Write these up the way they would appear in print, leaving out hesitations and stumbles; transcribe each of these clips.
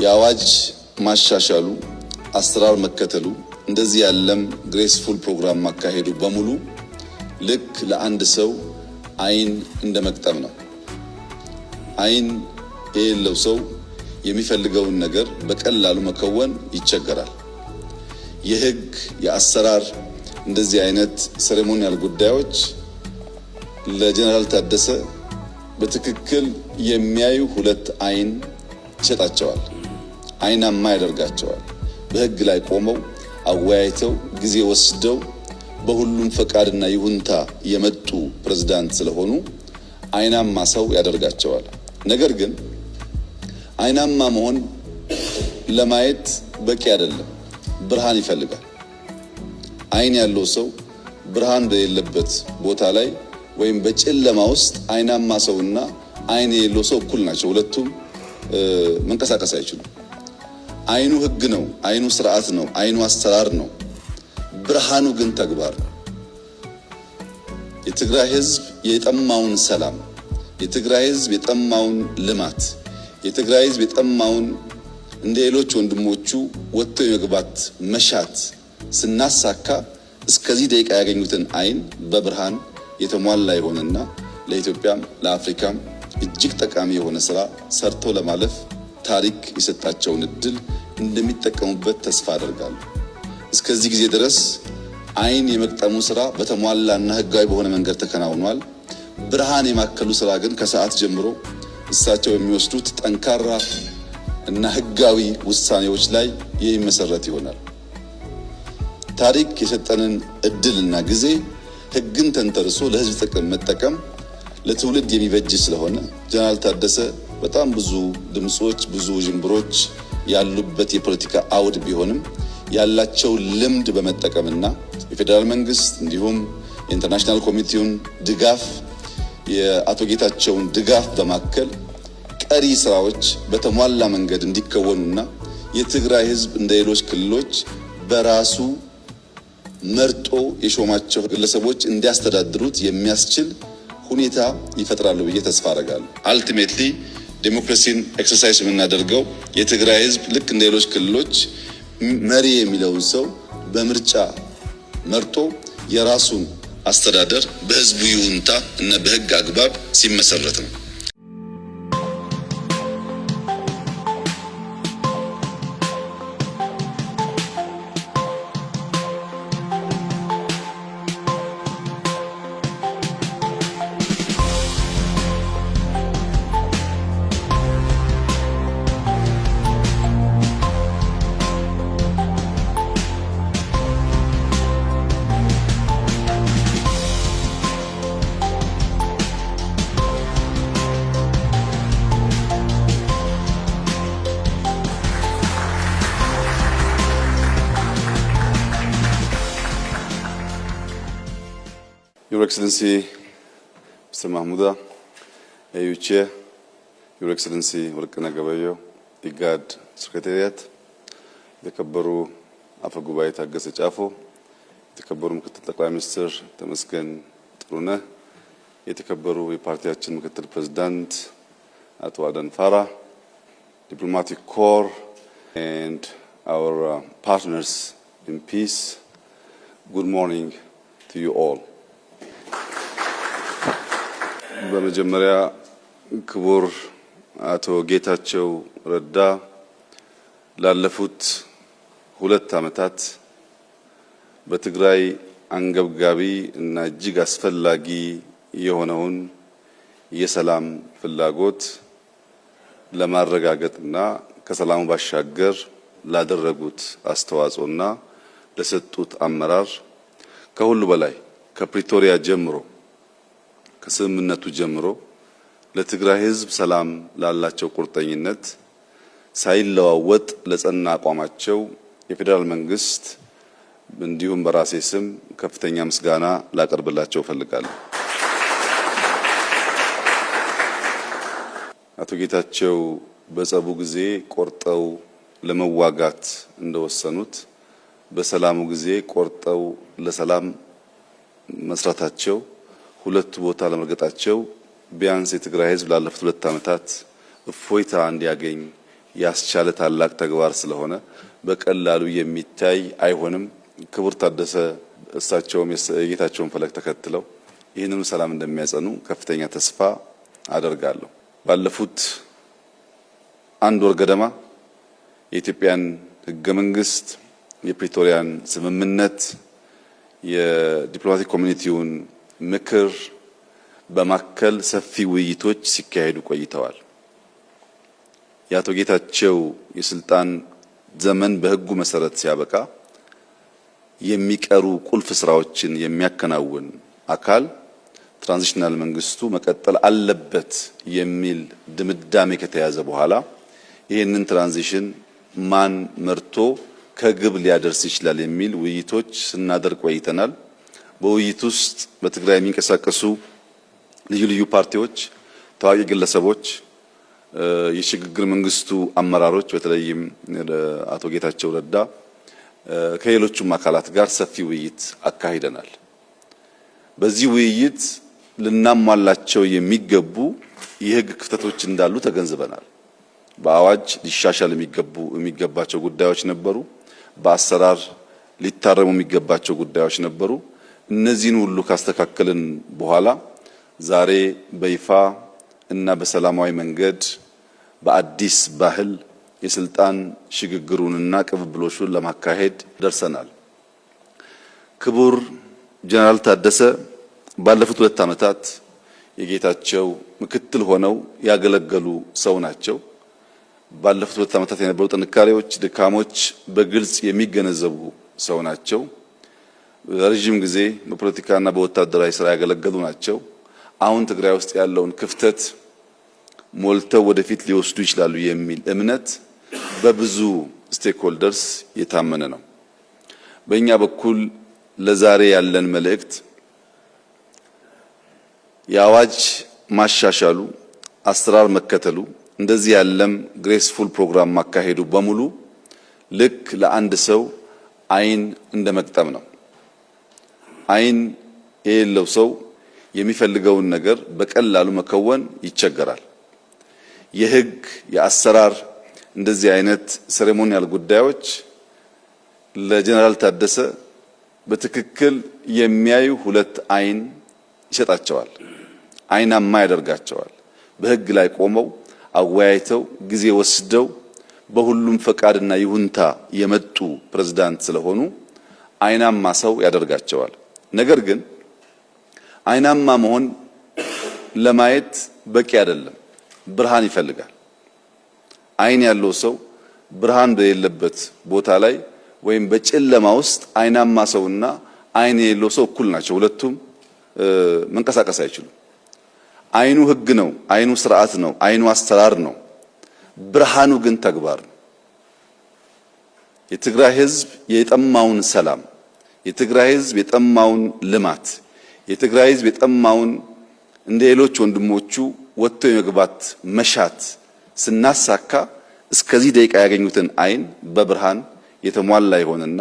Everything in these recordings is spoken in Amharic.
የአዋጅ ማሻሻሉ፣ አሰራር መከተሉ፣ እንደዚህ ያለም graceful ፕሮግራም ማካሄዱ በሙሉ ልክ ለአንድ ሰው አይን እንደ መግጠም ነው። አይን የሌለው ሰው የሚፈልገውን ነገር በቀላሉ መከወን ይቸገራል። የህግ፣ የአሰራር እንደዚህ አይነት ceremonial ጉዳዮች ለጀነራል ታደሰ በትክክል የሚያዩ ሁለት አይን ይሰጣቸዋል። አይናማ ያደርጋቸዋል። በህግ ላይ ቆመው አወያይተው ጊዜ ወስደው በሁሉም ፈቃድና ይሁንታ የመጡ ፕሬዝዳንት ስለሆኑ አይናማ ሰው ያደርጋቸዋል። ነገር ግን አይናማ መሆን ለማየት በቂ አይደለም። ብርሃን ይፈልጋል። አይን ያለው ሰው ብርሃን በሌለበት ቦታ ላይ ወይም በጨለማ ውስጥ አይናማ ሰውና አይን የሌለው ሰው እኩል ናቸው። ሁለቱም መንቀሳቀስ አይችሉም። አይኑ ህግ ነው፣ አይኑ ስርዓት ነው፣ አይኑ አሰራር ነው። ብርሃኑ ግን ተግባር ነው። የትግራይ ህዝብ የጠማውን ሰላም፣ የትግራይ ህዝብ የጠማውን ልማት፣ የትግራይ ህዝብ የጠማውን እንደ ሌሎች ወንድሞቹ ወጥቶ የመግባት መሻት ስናሳካ እስከዚህ ደቂቃ ያገኙትን አይን በብርሃን የተሟላ የሆነና ለኢትዮጵያም ለአፍሪካም እጅግ ጠቃሚ የሆነ ስራ ሰርቶ ለማለፍ ታሪክ የሰጣቸውን እድል እንደሚጠቀሙበት ተስፋ አደርጋለሁ። እስከዚህ ጊዜ ድረስ አይን የመግጠሙ ስራ በተሟላና ህጋዊ በሆነ መንገድ ተከናውኗል። ብርሃን የማከሉ ስራ ግን ከሰዓት ጀምሮ እሳቸው የሚወስዱት ጠንካራ እና ህጋዊ ውሳኔዎች ላይ የሚመሰረት ይሆናል። ታሪክ የሰጠንን እድልና ጊዜ ህግን ተንተርሶ ለህዝብ ጥቅም መጠቀም ለትውልድ የሚበጅ ስለሆነ ጀነራል ታደሰ በጣም ብዙ ድምጾች፣ ብዙ ውዥንብሮች ያሉበት የፖለቲካ አውድ ቢሆንም ያላቸው ልምድ በመጠቀምና የፌዴራል መንግስት እንዲሁም የ international community ውን ድጋፍ፣ የአቶ ጌታቸውን ድጋፍ በማከል ቀሪ ስራዎች በተሟላ መንገድ እንዲከወኑና የትግራይ ህዝብ እንደ ሌሎች ክልሎች በራሱ መርጦ የሾማቸው ግለሰቦች እንዲያስተዳድሩት የሚያስችል ሁኔታ ይፈጥራሉ ብዬ ተስፋ አደርጋለሁ። Ultimately ዴሞክራሲን exercise የምናደርገው የትግራይ ህዝብ ልክ እንደ ሌሎች ክልሎች መሪ የሚለውን ሰው በምርጫ መርጦ የራሱን አስተዳደር በህዝቡ ይሁንታ እና በህግ አግባብ ሲመሰረት ነው። Your Excellency Mr. Mahmuda, AU Chair, Your Excellency ወርቅነህ ገበየሁ፣ ኢጋድ Secretariat፣ የተከበሩ አፈ ጉባኤ ታገሰ ጫፎ፣ የተከበሩ ምክትል ጠቅላይ ሚኒስትር ተመስገን ጥሩነህ፣ የተከበሩ የፓርቲያችን ምክትል ፕሬዝዳንት አቶ አደም ፋራ፣ diplomatic corps and our partners in peace, good morning to you all. በመጀመሪያ ክቡር አቶ ጌታቸው ረዳ ላለፉት 2 ዓመታት በትግራይ አንገብጋቢ እና እጅግ አስፈላጊ የሆነውን የሰላም ፍላጎት ለማረጋገጥና ከሰላሙ ባሻገር ላደረጉት አስተዋጽኦና ለሰጡት አመራር፣ ከሁሉ በላይ ከፕሪቶሪያ ጀምሮ፣ ከስምምነቱ ጀምሮ ለትግራይ ሕዝብ ሰላም ላላቸው ቁርጠኝነት፣ ሳይለዋወጥ ለጸና አቋማቸው የፌዴራል መንግስት እንዲሁም በራሴ ስም ከፍተኛ ምስጋና ላቀርብላቸው እፈልጋለሁ። አቶ ጌታቸው በጸቡ ጊዜ ቆርጠው ለመዋጋት እንደወሰኑት በሰላሙ ጊዜ ቆርጠው ለሰላም መስራታቸው፣ ሁለቱ ቦታ ለመርገጣቸው ቢያንስ የትግራይ ህዝብ ላለፉት 2 ዓመታት እፎይታ እንዲያገኝ ያስቻለ ታላቅ ተግባር ስለሆነ በቀላሉ የሚታይ አይሆንም። ክቡር ታደሰ እሳቸውም የጌታቸውን ፈለግ ተከትለው ይህንኑ ሰላም እንደሚያጸኑ ከፍተኛ ተስፋ አደርጋለሁ። ባለፉት አንድ ወር ገደማ የኢትዮጵያን ሕገ መንግስት፣ የፕሪቶሪያን ስምምነት፣ የ diplomatic community ውን ምክር በማከል ሰፊ ውይይቶች ሲካሄዱ ቆይተዋል። የአቶ ጌታቸው የስልጣን ዘመን በህጉ መሰረት ሲያበቃ የሚቀሩ ቁልፍ ስራዎችን የሚያከናውን አካል transitional መንግስቱ መቀጠል አለበት የሚል ድምዳሜ ከተያዘ በኋላ ይህንን transition ማን መርቶ ከግብ ሊያደርስ ይችላል የሚል ውይይቶች ስናደርግ ቆይተናል። በውይይት ውስጥ በትግራይ የሚንቀሳቀሱ ልዩ ልዩ ፓርቲዎች፣ ታዋቂ ግለሰቦች፣ የሽግግር መንግስቱ አመራሮች በተለይም አቶ ጌታቸው ረዳ ከሌሎቹም አካላት ጋር ሰፊ ውይይት አካሂደናል። በዚህ ውይይት ልናሟላቸው የሚገቡ የህግ ክፍተቶች እንዳሉ ተገንዝበናል። በአዋጅ ሊሻሻል የሚገባቸው ጉዳዮች ነበሩ። በአሰራር ሊታረሙ የሚገባቸው ጉዳዮች ነበሩ። እነዚህን ሁሉ ካስተካከልን በኋላ ዛሬ በይፋ እና በሰላማዊ መንገድ በአዲስ ባህል የስልጣን ሽግግሩንና ቅብብሎሹን ለማካሄድ ደርሰናል። ክቡር ጀነራል ታደሰ ባለፉት 2 ዓመታት የጌታቸው ምክትል ሆነው ያገለገሉ ሰው ናቸው። ባለፉት 2 ዓመታት የነበሩ ጥንካሬዎች፣ ድካሞች በግልጽ የሚገነዘቡ ሰው ናቸው። ረጅም ጊዜ በፖለቲካና በወታደራዊ ስራ ያገለገሉ ናቸው። አሁን ትግራይ ውስጥ ያለውን ክፍተት ሞልተው ወደፊት ሊወስዱ ይችላሉ የሚል እምነት በብዙ stakeholders የታመነ ነው። በእኛ በኩል ለዛሬ ያለን መልእክት የአዋጅ ማሻሻሉ፣ አሰራር መከተሉ፣ እንደዚህ ያለም graceful ፕሮግራም ማካሄዱ በሙሉ ልክ ለአንድ ሰው አይን እንደ መግጠም ነው። አይን የሌለው ሰው የሚፈልገውን ነገር በቀላሉ መከወን ይቸገራል። የህግ የአሰራር እንደዚህ አይነት ceremonial ጉዳዮች ለጀነራል ታደሰ በትክክል የሚያዩ ሁለት አይን ይሰጣቸዋል። አይናማ ያደርጋቸዋል። በህግ ላይ ቆመው አወያይተው ጊዜ ወስደው በሁሉም ፈቃድና ይሁንታ የመጡ ፕሬዝዳንት ስለሆኑ አይናማ ሰው ያደርጋቸዋል። ነገር ግን አይናማ መሆን ለማየት በቂ አይደለም። ብርሃን ይፈልጋል። አይን ያለው ሰው ብርሃን በሌለበት ቦታ ላይ ወይም በጨለማ ውስጥ አይናማ ሰውና አይን የሌለው ሰው እኩል ናቸው። ሁለቱም መንቀሳቀስ አይችሉም። አይኑ ህግ ነው፣ አይኑ ስርዓት ነው፣ አይኑ አሰራር ነው። ብርሃኑ ግን ተግባር ነው። የትግራይ ህዝብ የጠማውን ሰላም፣ የትግራይ ህዝብ የጠማውን ልማት፣ የትግራይ ህዝብ የጠማውን እንደ ሌሎች ወንድሞቹ ወጥቶ የመግባት መሻት ስናሳካ እስከዚህ ደቂቃ ያገኙትን አይን በብርሃን የተሟላ የሆነና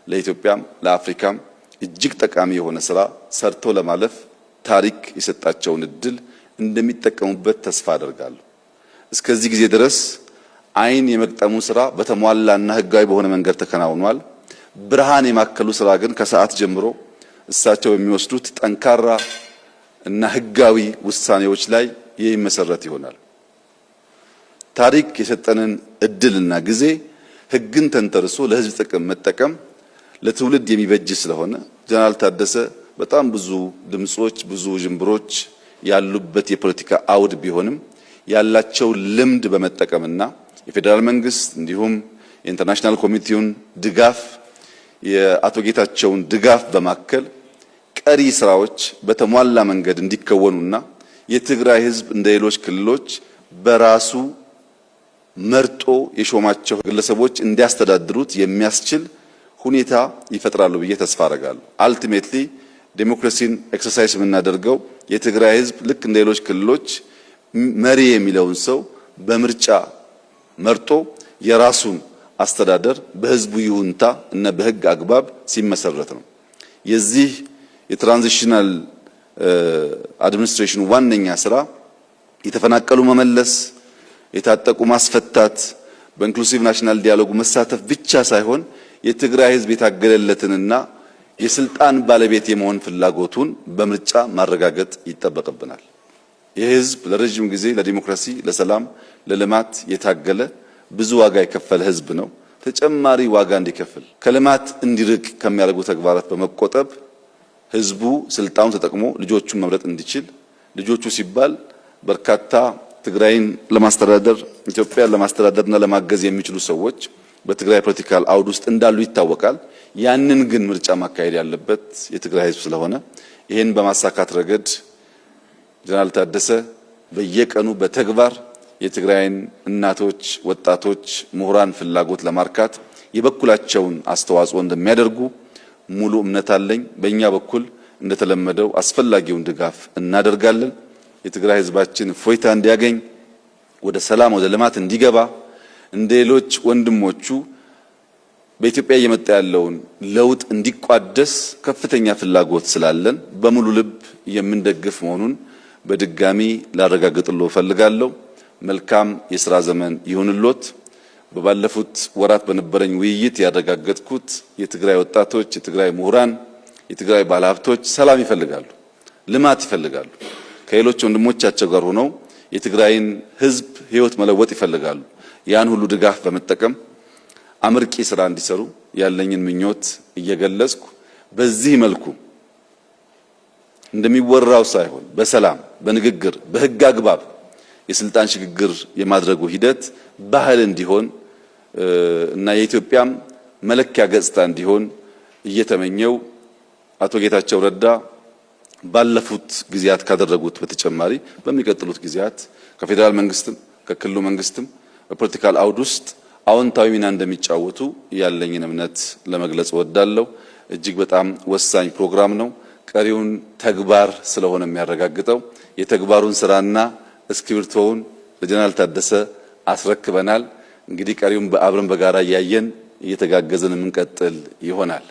ለኢትዮጵያም ለአፍሪካም እጅግ ጠቃሚ የሆነ ስራ ሰርቶ ለማለፍ ታሪክ የሰጣቸውን እድል እንደሚጠቀሙበት ተስፋ አደርጋለሁ። እስከዚህ ጊዜ ድረስ አይን የመግጠሙ ስራ በተሟላና ህጋዊ በሆነ መንገድ ተከናውኗል። ብርሃን የማከሉ ስራ ግን ከሰዓት ጀምሮ እሳቸው የሚወስዱት ጠንካራ እና ህጋዊ ውሳኔዎች ላይ የሚመሰረት ይሆናል። ታሪክ የሰጠንን እድልና ጊዜ ህግን ተንተርሶ ለህዝብ ጥቅም መጠቀም ለትውልድ የሚበጅ ስለሆነ ጀነራል ታደሰ በጣም ብዙ ድምጾች፣ ብዙ ዥንብሮች ያሉበት የፖለቲካ አውድ ቢሆንም ያላቸው ልምድ በመጠቀምና የፌዴራል መንግስት እንዲሁም የ international community ውን ድጋፍ የአቶ ጌታቸውን ድጋፍ በማከል ቀሪ ስራዎች በተሟላ መንገድ እንዲከወኑና የትግራይ ህዝብ እንደ ሌሎች ክልሎች በራሱ መርጦ የሾማቸው ግለሰቦች እንዲያስተዳድሩት የሚያስችል ሁኔታ ይፈጥራሉ ብዬ ተስፋ አደርጋለሁ። Ultimately ዴሞክራሲን exercise የምናደርገው የትግራይ ህዝብ ልክ እንደ ሌሎች ክልሎች መሪ የሚለውን ሰው በምርጫ መርጦ የራሱን አስተዳደር በህዝቡ ይሁንታ እና በህግ አግባብ ሲመሰረት ነው። የዚህ የ transitional administration ዋነኛ ስራ የተፈናቀሉ መመለስ፣ የታጠቁ ማስፈታት፣ በ inclusive national dialogue መሳተፍ ብቻ ሳይሆን የትግራይ ህዝብ የታገለለትንና የስልጣን ባለቤት የመሆን ፍላጎቱን በምርጫ ማረጋገጥ ይጠበቅብናል። ይህ ህዝብ ለረጅም ጊዜ ለዲሞክራሲ፣ ለሰላም፣ ለልማት የታገለ ብዙ ዋጋ የከፈለ ህዝብ ነው። ተጨማሪ ዋጋ እንዲከፍል ከልማት እንዲርቅ ከሚያደርጉ ተግባራት በመቆጠብ ህዝቡ ስልጣኑን ተጠቅሞ ልጆቹን መምረጥ እንዲችል፣ ልጆቹ ሲባል በርካታ ትግራይን ለማስተዳደር፣ ኢትዮጵያን ለማስተዳደርና ለማገዝ የሚችሉ ሰዎች በትግራይ political አውድ ውስጥ እንዳሉ ይታወቃል። ያንን ግን ምርጫ ማካሄድ ያለበት የትግራይ ህዝብ ስለሆነ ይህን በማሳካት ረገድ ጀነራል ታደሰ በየቀኑ በተግባር የትግራይን እናቶች፣ ወጣቶች፣ ምሁራን ፍላጎት ለማርካት የበኩላቸውን አስተዋጽኦ እንደሚያደርጉ ሙሉ እምነት አለኝ። በእኛ በኩል እንደተለመደው አስፈላጊውን ድጋፍ እናደርጋለን። የትግራይ ህዝባችን እፎይታ እንዲያገኝ፣ ወደ ሰላም ወደ ልማት እንዲገባ፣ እንደ ሌሎች ወንድሞቹ በኢትዮጵያ እየመጣ ያለውን ለውጥ እንዲቋደስ ከፍተኛ ፍላጎት ስላለን በሙሉ ልብ የምንደግፍ መሆኑን በድጋሚ ላረጋግጥልዎ እፈልጋለሁ። መልካም የስራ ዘመን ይሁንልዎት። በባለፉት ወራት በነበረኝ ውይይት ያረጋገጥኩት የትግራይ ወጣቶች፣ የትግራይ ምሁራን፣ የትግራይ ባለሀብቶች ሰላም ይፈልጋሉ፣ ልማት ይፈልጋሉ። ከሌሎች ወንድሞቻቸው ጋር ሆነው የትግራይን ሕዝብ ሕይወት መለወጥ ይፈልጋሉ። ያን ሁሉ ድጋፍ በመጠቀም አመርቂ ስራ እንዲሰሩ ያለኝን ምኞት እየገለጽኩ፣ በዚህ መልኩ እንደሚወራው ሳይሆን በሰላም፣ በንግግር፣ በህግ አግባብ የስልጣን ሽግግር የማድረጉ ሂደት ባህል እንዲሆን እና የኢትዮጵያም መለኪያ ገጽታ እንዲሆን እየተመኘው፣ አቶ ጌታቸው ረዳ ባለፉት ጊዜያት ካደረጉት በተጨማሪ በሚቀጥሉት ጊዜያት ከፌዴራል መንግስትም ከክልሉ መንግስትም በ political አውድ ውስጥ አዎንታዊ ሚና እንደሚጫወቱ ያለኝን እምነት ለመግለጽ እወዳለሁ። እጅግ በጣም ወሳኝ ፕሮግራም ነው። ቀሪውን ተግባር ስለሆነ የሚያረጋግጠው የተግባሩን ስራና እስክሪብቶውን ለጀነራል ታደሰ አስረክበናል። እንግዲህ ቀሪውን አብረን በጋራ እያየን እየተጋገዝን የምንቀጥል ይሆናል።